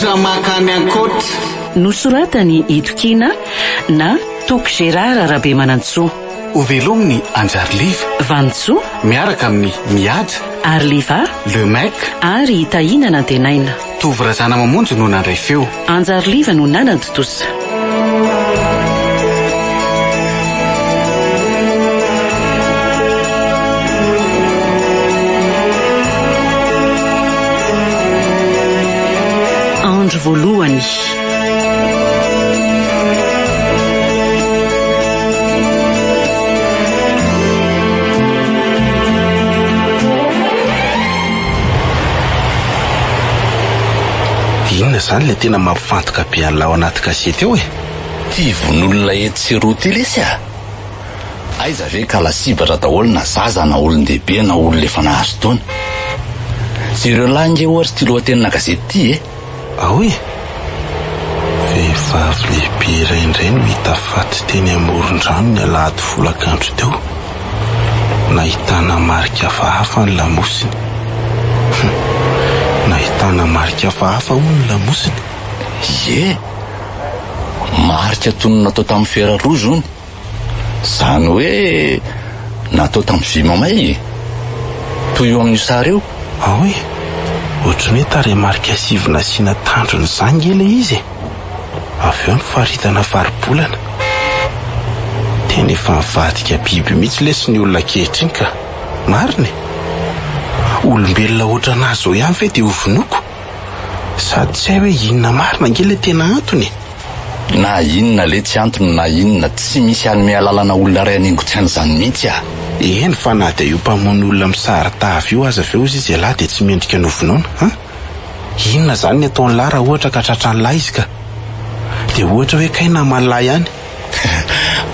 Mivoaka mankany ankoatra. Nosoratan'i Itokiana na Toky Gérard Rabemanantsoa. Hovelomin'i Anjariliva. Vanintsoa. Miaraka amin'i Mihaja. Ariliva. Le Mec. Ary i Tahiana Nantenaina. Tovo Razanamamonjy no nandray feo. Anjariliva no nanatontosa. Andro voalohany. Inona izany ilay tena mampifantoka be an'lah ao anaty gazety ao e? Ty vononolona etsy sy eroa ty lesy a! Aiza ve ka lasibatra daholo na zaza na olon-dehibe na olona efa nahazo taona. Jereo lahy nge oa ry ty lohatenina gazety ty e! Ao e! Vehivavy lehibe iray indray no hita faty teny amoron-drano ny alahady folakandro teo. Nahitana marika hafahafa ny lamosiny. Hum! Nahitana marika hafahafa hono ny lamosiny. Ie! Marika toy ny natao tamin'ny fera rouge hono. Izany hoe natao tamin'ny vy mamay e! Toy io amin'io sary io. Ao e! Ohatran'ny hoe tarehimarika sivy nasiana tandrony izany nge ilay izy e! Avy eo nifaritana faribolana. Tena efa nivadika biby mihitsy lesy ny olona ankehitriny ka! Marina e! Olombelona ohatran'ahy izao ihany ve dia hovonoiko? Sady tsy hay hoe inona marina ange ilay tena antony e! Na inona letsy antony na inona, tsy misy hanome alalana olona iray haningotra an'izany mihitsy ah! Eny fa na dia io mpamono olona misary-tava io aza ve hozy izy ialahy dia tsy mendrika ny hovonoina an? Inona izany ny ataon'lah raha ohatra ka tratran'lah izy ka? Dia ohatra hoe kay naman'lah ihany?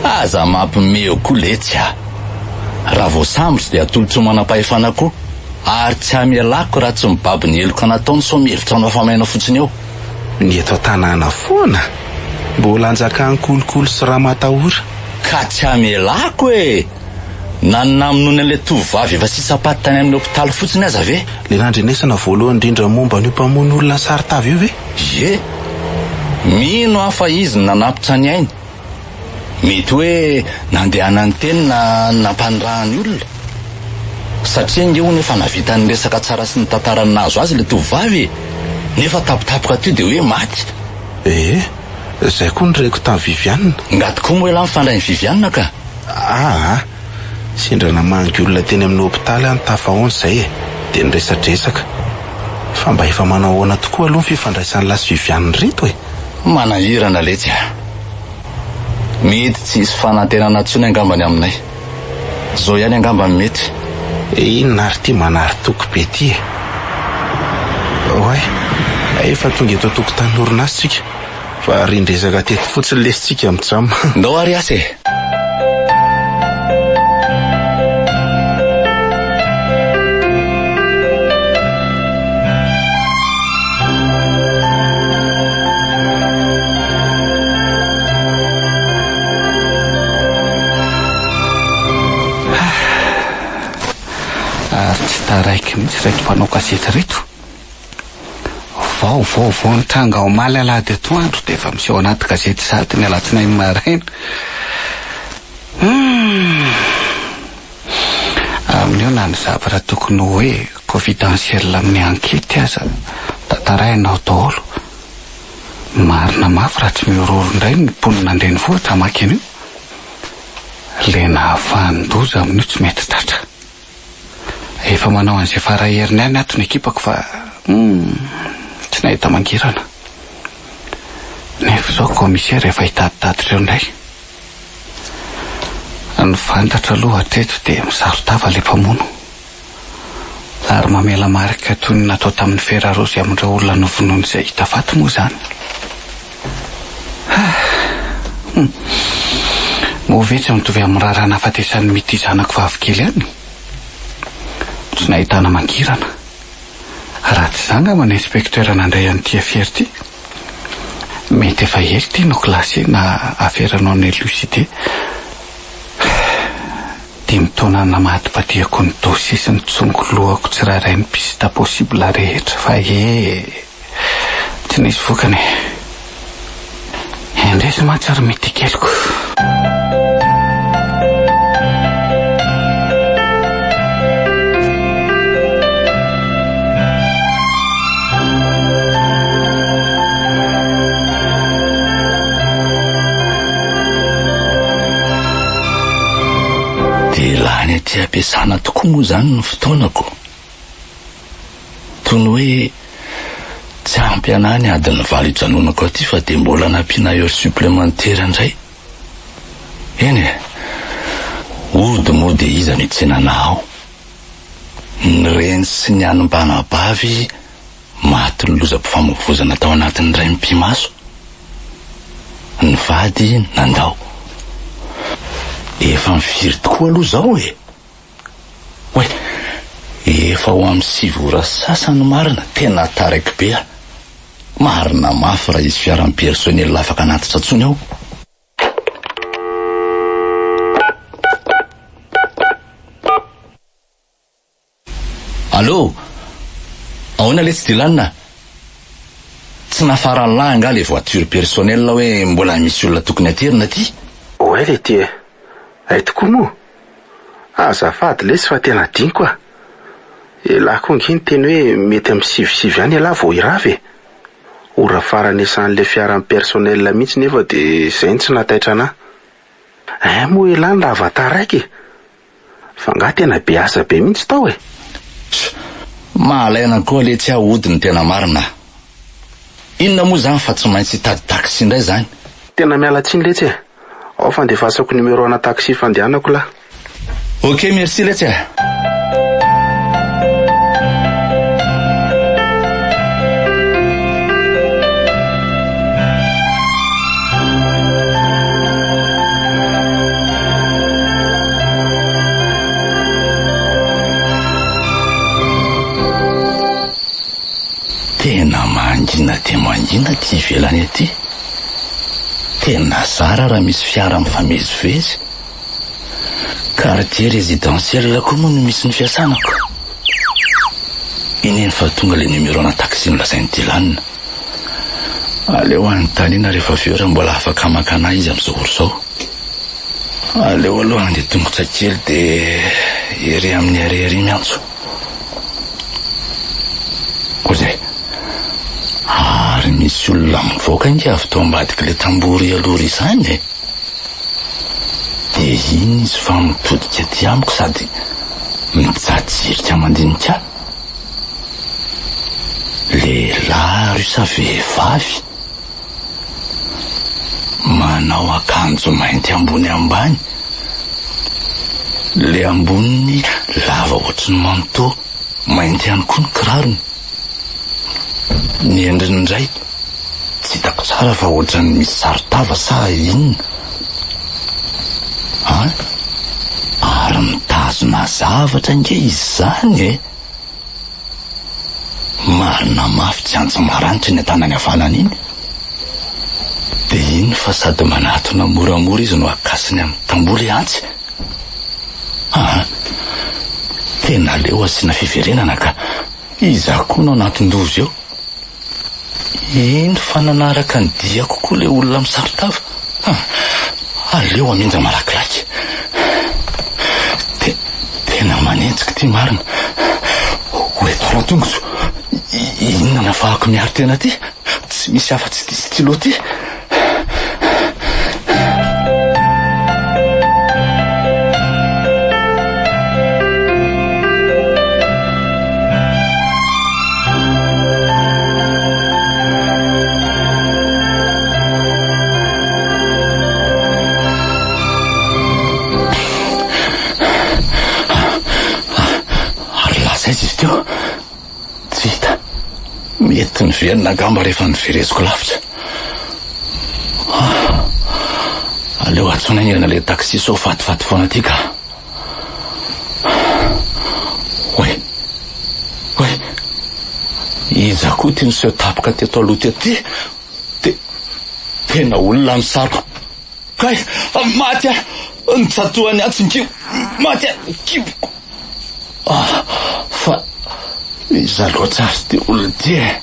Aza mampime eo koa letsy ah! Raha voasambotra dia atolotry ny manampahefana koa, ary tsy hamelako raha tsy mibaby ny heloka nataony sao mihevitra hanao famaina fotsiny eo. Ny eto an-tanàna foana mbola anjakan'ny kolikoly sy ramatahora. Ka tsy hamelako e! Na ny namonoany an'ilay tovovavy efa sisam-paty tany amin'ny hopitaly fotsiny aza ve? Ilay nandrenesana voalohany indrindra momba an'io mpamono olona nisaro-tava io ve? Ie! Mino aho fa izy no nanapitra ny ainy. Mety hoe nandehanany teny na nampanirahany olona. Satria ange hono efa nahavita niresaka tsara sy nitantara ny nahazo azy ilay tovovavy e! Nefa tampotampoka teo dia hoe maty. Ee, izay koa no reko tamin'i Viviane. Nga tokoa moa ialahy mifandray amin'i Viviane ka? Aa, sendra namangy olona teny amin'ny hopitaly aho nitafahoana izay e, dia niresadresaka. Fa mba efa manao ahoana tokoa aloha ny fifandraisan'ilahy sy Viviane ireto e? Manahirana letsy a! Mety tsy hisy fanantenana intsony angamba ny aminay. Zao ihany angamba no mety. Inona ary ity manary toky be ity e? Oay, efa tonga eto an-tokotanin'ny orinasa isika fa rindresaka teto fotsiny lesy tsika mijam. Ndao ary hiasa e! Ary tsy taraiky mihitsy ireto mpanao gazety ireto. Vaovao vao nitranga omaly alahady atoandro dia efa miseho anaty gazety sahady ny alatsinainy maraina. Hum. Amin'io na ny zavatra tokony ho hoe confidentiel amin'ny ankety aza tantaraina ao daholo. Marina mafy raha tsy mihorohoro indray ny mponina an-drenivohitra hamaky an'io. Ilay nahavanon-doza amin'io tsy mety tratra. Efa manao an'izay fara heriny ihany ato ny ekipako fa humm tsy nahita mangirana. Nefa izao commissaire efa hitatitatitra eo indray. Ny fantatra aloha hatreto dia misaro-tava ilay mpamono. Ary mamela marika toy ny natao tamin'ny fera raozy amin'ireo olona novonoiny izay hita faty moa izany. Hum. Moa ve tsy mitovy amin'ny raharaha nahafatesan'i Mity zanako vavikely ihany? Tsy nahitana mangirana. Raha tsy izaho angamba ny inspecteur nandray an'ity affaire ity. Mety efa ela ity no classé na affaire non élucidée. Dimy taona namadibadihako ny dossier sy ny tsongo lohako tsirairay ny piste possible rehetra fa ee. Tsy nisy vokany e. Indrisy mantsy ary mety keliko. Dia lany aty am-piasana tokoa moa izany ny fotoanako. Toy ny hoe tsy ampy anah ny adiny valo ijanonako aty fa dia mbola nampiana heure supplémentaire indray. Eny e, hody moa dia iza no hitsena anah ao? Ny reny sy ny anim-panabavy matin'ny lozam-pifamoivozana tao anatin'ny iray mipi-maso. Ny vady nandao. Efa mifiry tokoa aloha izao e! Oay! Efa ho amin'ny sivy ora sy sasany marina, tena taraiky be aho. Marina mafy raha hisy fiaran'ny personnel afaka hanatitra intsony ao. Allô? Ahoana letsy Dylan a? Tsy nafaran'lah angaha le voiture personnelle hoe mbola misy olona tokony aterina aty? Oay le ty e! Hay tokoa moa! Azafady lesy fa tena adinoko a! Elah koa ange niteny hoe mety amin'ny sivisivy ihany elah vao hirava e! Ora farany isan'le fiaran'ny personnel mihitsy nefa de zay no tsy nahataitra anah. Ein moa elah nirava taraiky e! Fa nga tena be asa be mihitsy tao e! Tch! Mahalaina koa letsy aho hody ny tena marina a! Inona moa izany fa tsy maintsy hitady taxi indray izany? Tena miala tsiny letsy e! Ao fandefasako numéro ana taxi fandehanako lah. Ok merci letsy a! Tena mangina dia mangina aty ivelany aty. Tena zara raha misy fiara mifamezivezy. Quartier résidentiel koa moa no misy ny fiasanako. Iny eny fa tonga ilay numéro-na taxi nolazain'i Dylan. Aleo anontaniana rehefa avy eo raha mbola afaka maka anah izy amin'izao ora izao. Aleo aloha handeha tongotra kely dia ery amin'ny arrêt ery miantso. Koa izay. Ary misy olona mivoaka ange avy tao ambadik'ilay tamboho ery aloha ery izany e. Dia iny izy fa mitodika aty amiko sady mijajirika mandinika ahy. Lehilahy ary io sa vehivavy? Manao akanjo mainty ambony ambany. Le amboniny lava ohatry ny manteau, mainty ihany koa ny kirarony. Ny endriny indray tsy hitako tsara fa ohatran'ny misy saron-tava sa inona? An? Ary mitazona zavatra ange izy izany e! Marina mafy tsy antsy maranitra iny an-tanany havanana iny. Dia iny fa sady manatona moramora izy no akasiny amin'ny tamboho ilay antsy. Aa! Tena aleo asiana fiverenana ka! Iza koa no anatin-doza eo? Iny fa nanaraka ny diako koa ilay olona misaron-tava. Aleo hamindra malakilaky. Te, tena manenjika ity marina. Ho eto ara-tongotro. Inona no afahako miaro tena aty? Tsy misy afa-tsy ity stylo ity. Ary lasa aiza izy teo? Tsy hita. Mety niverina angamba rehefa novereziko lavitra. Ah, aleo antsoina haingana ilay taxi sao fatifaty foana aty ka. Oay! Oay! Iza koa ity niseho tampoka teto aloha teto ity? Te, tena olona misarona. Kay! Maty aho! Nitsatohan'ny antsy ny kibo. Maty aho! Kiboko! Ah, fa iza loatra ary ity olona ity e?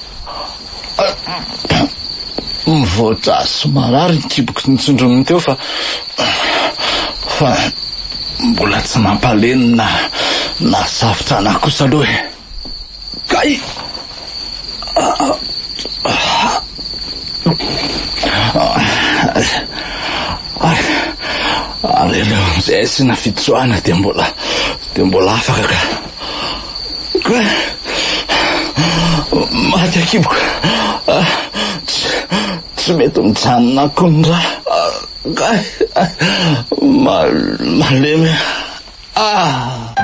Mivoatra sy marary ny kiboko nitsindroniny teo fa fa mbola tsy nampalemy na nahasafotra anah kosa aloha e. Kay! Ary aleo amin'izay asiana fitsoahana dia mbola dia mbola afaka ka. Kay! Maty akiboko. Tsy tsy mety mijanona koa ny rà. Kay! Malemy ah!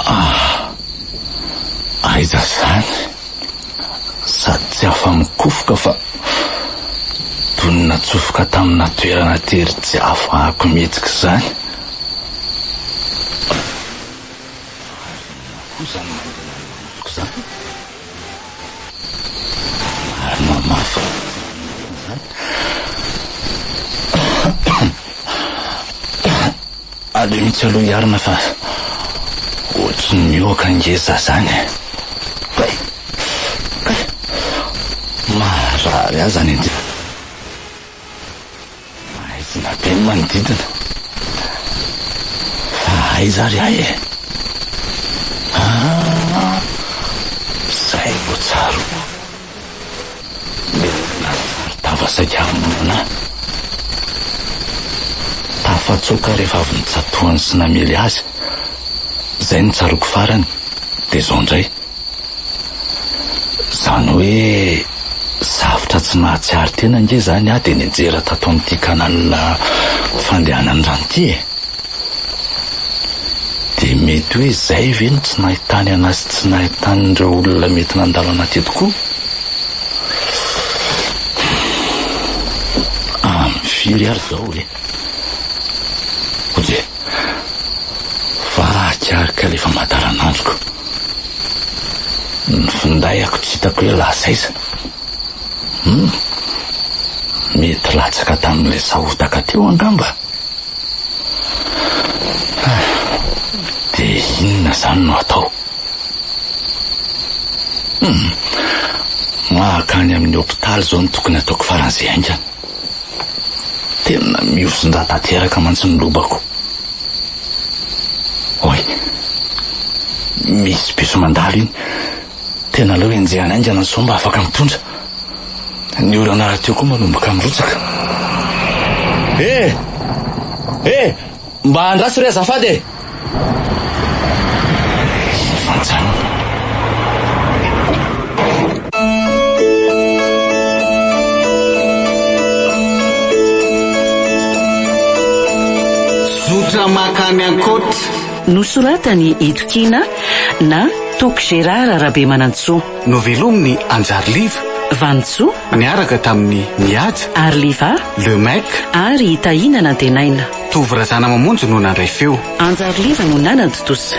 Ah! Aiza izany? Sady tsy afa-mikofoka fa toy ny natsofoka tamina toerana tery tsy ahafahako mihetsika izany. Ary inona koa izany mandeha any izany? Ary mamafy izany. Aleo mihitsy aloha hiarina fa ohatry ny mihoaka ange za zany e. Kay! Kay! Maharary ahy zany aty. Maizina be ny manodidina. Fa aiza ary ahy e? Ah! Zay vao tsaroako. Ilay olona nisaron-tava saika hamono ahy. Tafatsoaka rehefa avy notsatohany sy namely azy. Izay no tsaroako farany, dia izao indray. Izany hoe safotra tsy nahatsiaro tena ange izany aho dia nianjera tato amin'ity canal fandehanan'ny rano ity e. Dia mety hoe izay ve no tsy nahitany anà sy tsy nahitan'ireo olona mety nandalo anà teto koa? Amin'ny firy ary izao e? Oje, vaky ary kay ilay famantaranandroko. Ny finday-ako tsy hitako hoe lasa aiza. Hum, mety latsaka tamin'ilay sahotaka teo angamba. Dia inona izany no atao? Hum, mankany amin'ny hopitaly izao no tokony hataoko faran'izay haingana. Tena mihosin-drà tanteraka mantsy ny lobako. Oay, misy bus mandalo iny. Tena aleo enjehana haingana sao mba afaka mitondra. Ny orana rahateo koa manomboka mirotsaka. Eh! Eh! Mba andraso re azafady e! Fanjanona. Zotra makany ankoatra. Nosoratan'i Itokiana na Toky Gérard Rabemanantsoa. Novelomin'i Anjary Liva. Vanintsoa. Niaraka tamin'i Mihaja. Ary Liva. Le Mec. Ary i Tahiana Nantenaina. Tovo Razanamamonjy no nandray feo. Anjary Liva no nanatontosa.